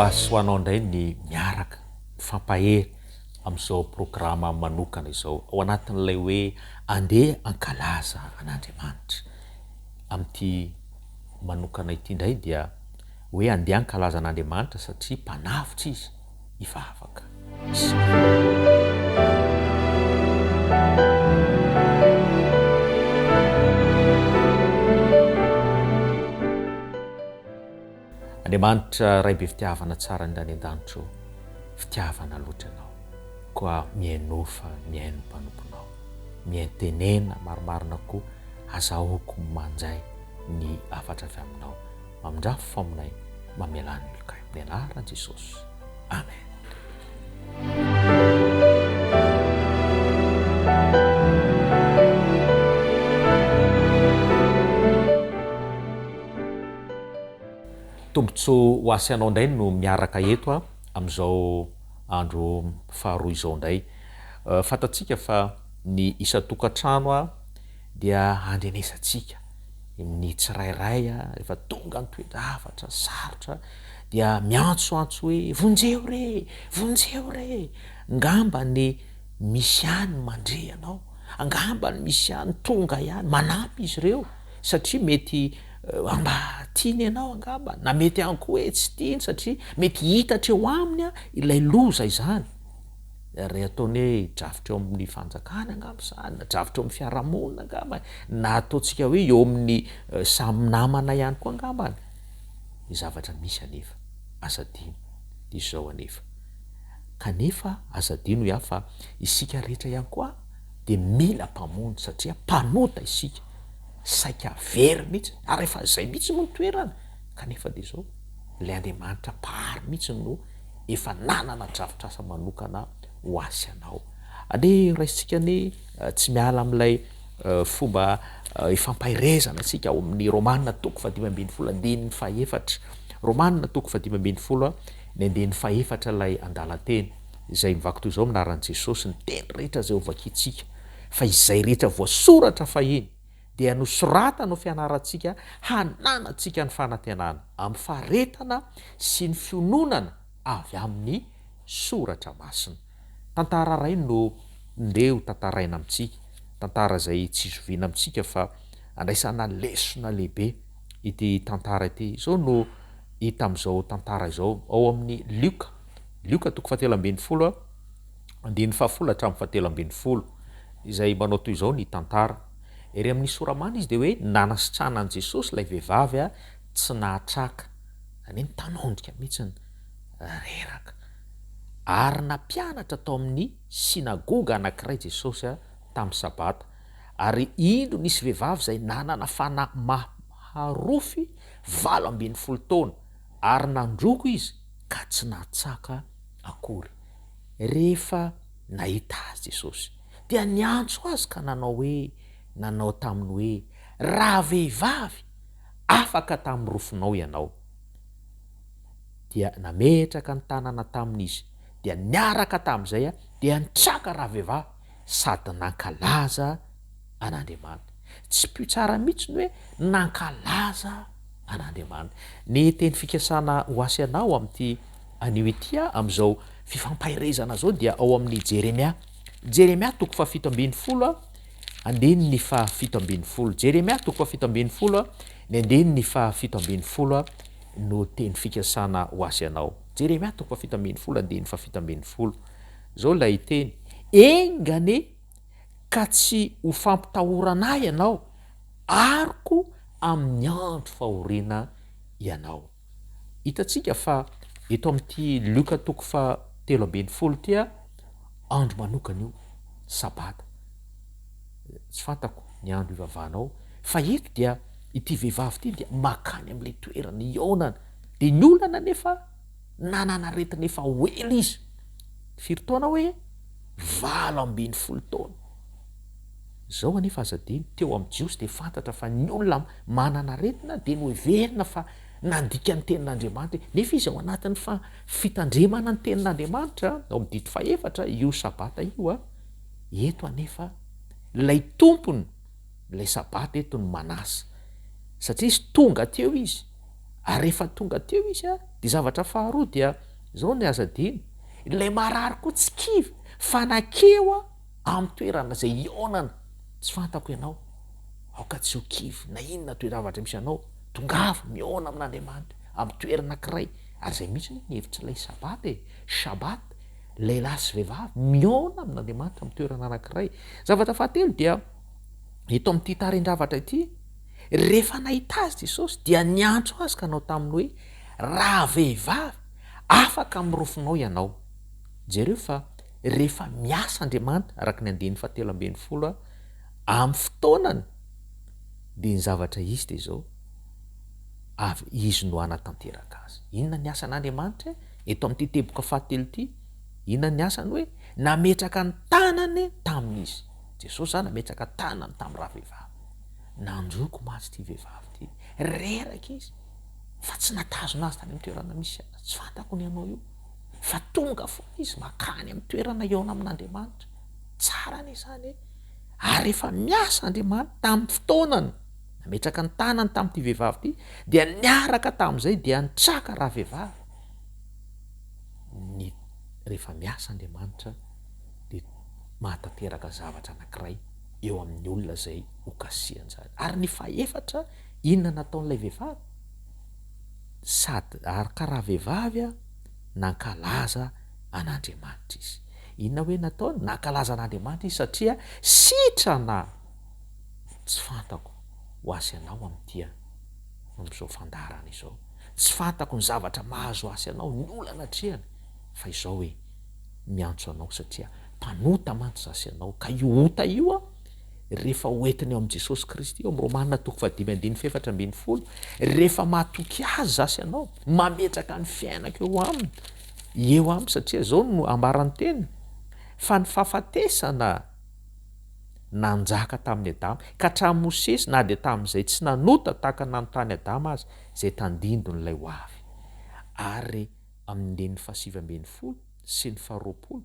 ahy sy ho anao indray ny miaraka mifampahery amin'izao programa manokana izao, ao anatin'ilay hoe Andeha hankalaza an'Andriamanitra. Amin'ity manokana ity indray dia hoe andeha hankalaza an'Andriamanitra satria Mpanavotra Izy, hivavaka isika. Andriamanitra Ray be fitiavana tsara indrindra any an-danitra ô, fitiavana loatra Ianao, koa mihainoa fa mihaino ny mpanomponao, mihain-tenena marimarina koa, azahoako manjay ny hafatra avy Aminao, mamindrafo aminay, mamelà ny helokay, amin'ny anaran'i Jesosy, Amen. Tombontsoa ho ahy sy anao indray no miaraka eto amin'izao andro faharoa izao indray. Fantatsika fa ny isan-tokantrano dia handrenesantsika ny tsirairay rehefa tonga ny toe-javatra sarotra dia miantsoantso hoe vonjeo re! Vonjeo re! Ngamba ny misy ihany mandre anao, angamba ny misy ihany tonga ihany, manampy izy ireo satria mety mba tiany ianao angamba, na mety ihany koa hoe tsy tiany satria mety hitatra eo aminy ilay loza izany. Ary ataony hoe drafitra eo amin'ny fanjakana angamba izany, na drafitra eo amin'ny fiarahamonina angamba, na ataontsika hoe eo amin'ny samy namana ihany koa angambany. Ny zavatra misy anefa, aza adino, dia izao anefa. Kanefa aza adino ihany fa isika rehetra ihany koa dia mila mpamonjy satria mpanota isika, saika very mihitsy, ary efa izay mihitsy moa ny toerana, kanefa dia izao, ilay Andriamanitra Mpahary mihitsy no efa nanana drafitr'asa manokana ho ahy sy anao. Anie raisintsika anie tsy miala amin'ilay fomba ifampaherezana isika ao amin'ny Romana toko fahadimy ambin'ny folo andininy fahefatra. Romana toko fahadimy ambin'ny folo ny andininy fahefatra ilay andalan-teny izay mivaky toy izao amin'ny anaran'i Jesosy ny teny rehetra izay hovakintsika fa izay rehetra voasoratra fahiny dia nosoratana ho fianarantsika hananantsika ny fanantenana amin'ny faharetana sy ny fiononana avy amin'ny Soratra Masina. Tantara iray no ndeha ho tantaraina amintsika, tantara izay tsy zoviana amintsika fa andraisana lesona lehibe ity tantara ity. Izao no hita amin'izao tantara izao ao amin'ny Lioka, Lioka toko fahatelo ambin'ny folo andininy fahafolo hatramin'ny fahatelo ambin'ny folo, izay manao toy izao ny tantara. Ery amin'ny sora-mana izy dia hoe nanasitrana an'i Jesosy ilay vehivavy tsy nahatraka, izany hoe nitanondrika mihitsy, reraka. Ary nampianatra tao amin'ny synagoga anankiray Jesosy tamin'ny Sabata. Ary indro nisy vehivavy izay nanana fanahy maharofy 18 taona, ary nandroko izy ka tsy nahatsaka akory. Rehefa nahita azy Jesosy, dia niantso azy ka nanao hoe, nanao taminy hoe, Ravehivavy, afaka tamin'ny rofinao ianao. Dia nametraka ny tanana taminy izy, dia niaraka tamin'izay dia nitraka ravehivavy sady nankalaza an'Andriamanitra. Tsipiho tsara mihitsy ny hoe nankalaza an'Andriamanitra. Ny teny fikasana ho ahy sy anao amin'ity anio ity amin'izao fifampaherezana izao dia ao amin'ny Jeremia. Jeremia toko fahafito ambin'ny folo andininy fahafito ambin'ny folo. Jeremia toko fahafito ambin'ny folo ny andininy fahafito ambin'ny folo no teny fikasana ho ahy sy anao. Jeremia toko fahafito ambin'ny folo andininy fahafito ambin'ny folo. Izao ilay teny, Enga anie ka tsy ho fampitahorana ahy ianao, aroko amin'ny andro fahoriana ianao. Hitantsika fa eto amin'ity Lioka toko fahatelo ambin'ny folo ity, andro manokana io, sabata. Tsy fantako ny andro ivavahanao, fa eto dia ity vehivavy ity dia makany amin'ilay toerana hihaonana. Dia ny olana anefa, nanana aretina efa ho ela izy. Firy taona hoe? 18 taona. Izao anefa aza adino, teo amin'ny Jiosy dia fantatra fa ny olona manana aretina dia noheverina fa nandika ny tenin'Andriamanitra, nefa izy ao anatin'ny fa fitandremana ny tenin'Andriamanitra, ao amin'ny didy fahefatra, io Sabata io, eto anefa ilay tompony ilay Sabata eto no manasa, satria izy tonga teo izy, ary rehefa tonga teo izy. Dia zavatra faharoa dia izao ny aza adino, ilay marary koa tsy kivy fa nakeo amin'ny toerana izay hihaonana. Tsy fantako ianao, aoka tsy ho kivy na inona toe-javatra misy anao, tongava mihaona amin'Andriamanitra amin'ny toerana anankiray. Ary izay mihitsy anie ny hevitr'ilay Sabata e, Shabbat, lehilahy sy vehivavy mihaona amin'Andriamanitra amin'ny toerana anankiray. Zavatra fahatelo dia eto amin'ity tarehin-javatra ity, rehefa nahita azy Jesosy dia niantso azy ka nanao taminy hoe, Rahavehivavy, afaka amin'ny rofinao ianao. Jereo fa rehefa miasa Andriamanitra, araka ny andininy fahatelo 13, amin'ny fotoanany, dia ny zavatra hisy dia izao, avy Izy no hanatanteraka azy. Inona ny asan'Andriamanitra e? Eto amin'ity teboka fahatelo ity, inona ny asany hoe nametraka ny tanany taminy Izy. Jesosy izany nametraka tanany tamin'ny ravehivavy. Nandroko mantsy ity vehivavy ity. Reraka izy fa tsy natazona azy tany amin'ny toerana misy azy. Tsy fantako ny anao io. Fa tonga foana izy makany amin'ny toerana hihaona amin'Andriamanitra. Tsara anie izany e! Ary rehefa miasa Andriamanitra tamin'ny fotoanany, nametraka ny tanany tamin'ity vehivavy ity, dia niaraka tamin'izay dia nitraka ravehivavy. Ny rehefa miasa Andriamanitra dia mahatanteraka zavatra anankiray eo amin'ny olona izay hokasihany izany. Ary ny fahefatra, inona nataon'ilay vehivavy? Sady ary ka ravehivavy nankalaza an'Andriamanitra izy. Inona hoe nataony? Nankalaza an'Andriamanitra izy satria sitrana. Tsy fantako ho azy anao amin'ity amin'izao fandaharana izao. Tsy fantako ny zavatra mahazo ahy sy anao, ny olana atrehana, fa izao hoe miantso anao satria mpanota mantsy za sy anao, ka io ota io an, rehefa ho entina eo amin'i Jesosy Kristy, eo amin'ny Romana toko fahadimy andininy fahefatra 14, rehefa matoky Azy za sy anao, mametraka ny fiainako eo Aminy, eo Aminy, satria izao no ambaran'ny Teniny, fa ny fahafatesana nanjaka tamin'i Adama, ka hatramin'i Mosesy, na dia tamin'izay tsy nanota tahaka ny nanotan'i Adama aza, izay tandindon'ilay ho avy. Ary amin'ny andininy fahasivy 19 sy ny faharoapolo,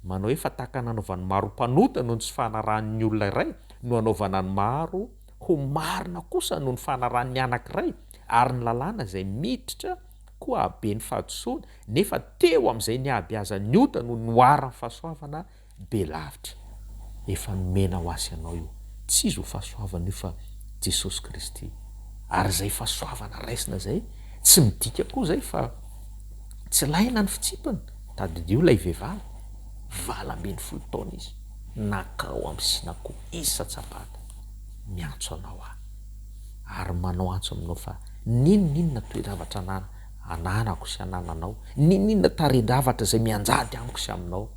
manao hoe fa tahaka ny nanaovan'ny maro mpanota noho ny tsy fanarahan'ny olona iray, no hanaovana ny maro ho marina kosa noho ny fanarahan'ny anankiray, ary ny lalàna izay miditra koa hahabe ny fahadisoana, nefa teo amin'izay nihabeazan'ny ota no nihoaran'ny fahasoavana be lavitra. Efa nomena ho ahy sy anao io. Tsy izy ho fahasoavana io fa Jesosy Kristy. Ary izay fahasoavana raisina izay, tsy midika koa izay fa tsy ilaina ny fitsipiny. Tadidio ilay vehivavy, 18 taona izy, nankao amin'ny synagoga isan-tsabata, miantso anao aho. Ary manao antso aminao fa n'inon'inona toe-javatra ananako sy anananao, n'inon'inona tarehin-javatra izay mianjady amiko sy aminao,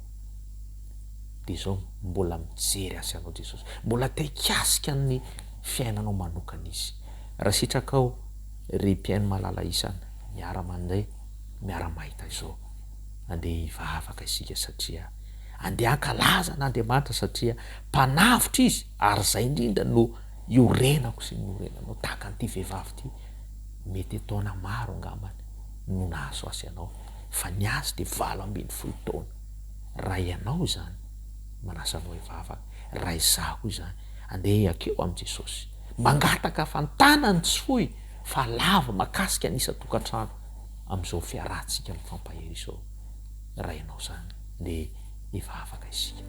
dia izao mbola mijery azy anao Jesosy, mbola te hikasika ny fiainanao manokana Izy. Raha sitrakao ry mpihaino malala isany, miara-mandeha, miara-mahita izao, andeha hivavaka isika satria andeha hankalaza an'Andriamanitra satria Mpanavotra Izy ary izay indrindra no iorenako sy niorenanao tahaka an'ity vehivavy ity, mety taona maro angambany no nahazo azy anao fa ny azy dia 18 taona. Raha ianao izany, manasa anao hivavaka, raha izaho koa izany, andeha hiakeo amin'i Jesosy. Mangataka fa ny tanany tsy fohy fa lava makasika ny isan-tokantrano amin'izao fiarahantsika mifampahery izao. Raha ianao izany, ndeha hivavaka isika.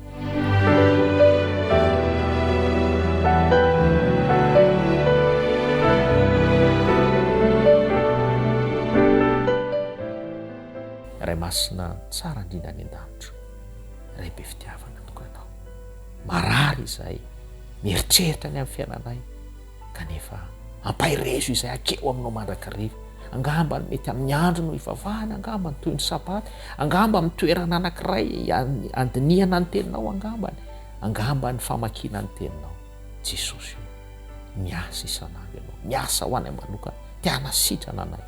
Ray Masina tsara indrindra any an-danitra, Ray be fitiavana tokoa Ianao. Marary izahay, mieritreritra ny amin'ny fiainanay, kanefa ampaherezo izahay hakeo aminao mandrakariva. Angamba ny mety amin'ny andro no hivavahana, angamba ny toy ny sabata, angamba amin'ny toerana anankiray andinihana ny teninao angambany, angamba ny famakiana ny teninao. Jesosy o, miasa isan'andro Ianao, miasa ho anay manokana, te hanasitrana anay.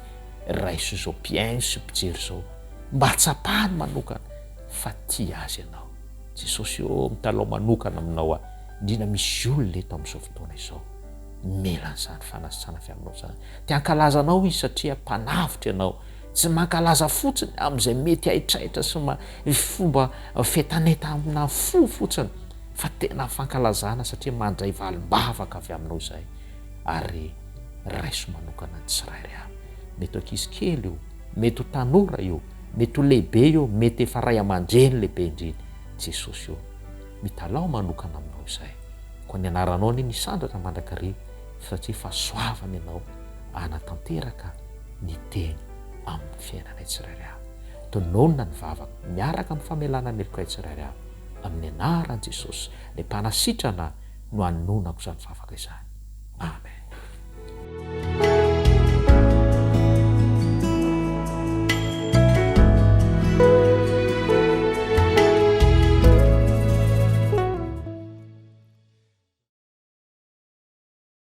Raiso izao mpihaino sy mpijery izao, mba tsapany manokana fa tia azy Ianao. Jesosy ô, mitalaho manokana aminao aho, indrindra misy olona eto amin'izao fotoana izao, mila an'izany fanasana avy aminao izany. Te hankalaza Anao izy satria Mpanavotra Ianao. Tsy mankalaza fotsiny amin'izay mety haitraitra sy fomba fientanenta amina fo fotsiny, fa tena fankalazana satria mandray valim-bavaka avy aminao izahay, ary raiso manokana ny tsirairay avy. Mety ho ankizy kely io. Mety ho tanora io, mety ho lehibe io, mety efa ray aman-dreny lehibe indrindra. Jesosy ô, mitalaho manokana aminao izahay. Koa ny anaranao anie misandratra mandrakariva satria fahasoavana ianao hanatanteraka ny teny amin'ny fiainanay tsirairay avy. Tononina ny vavaka miaraka amin'ny famelana ny helokay tsirairay avy. Amin'ny anaran'i Jesosy, ilay mpanasitrana no anononako izany vavaka izany. Amen.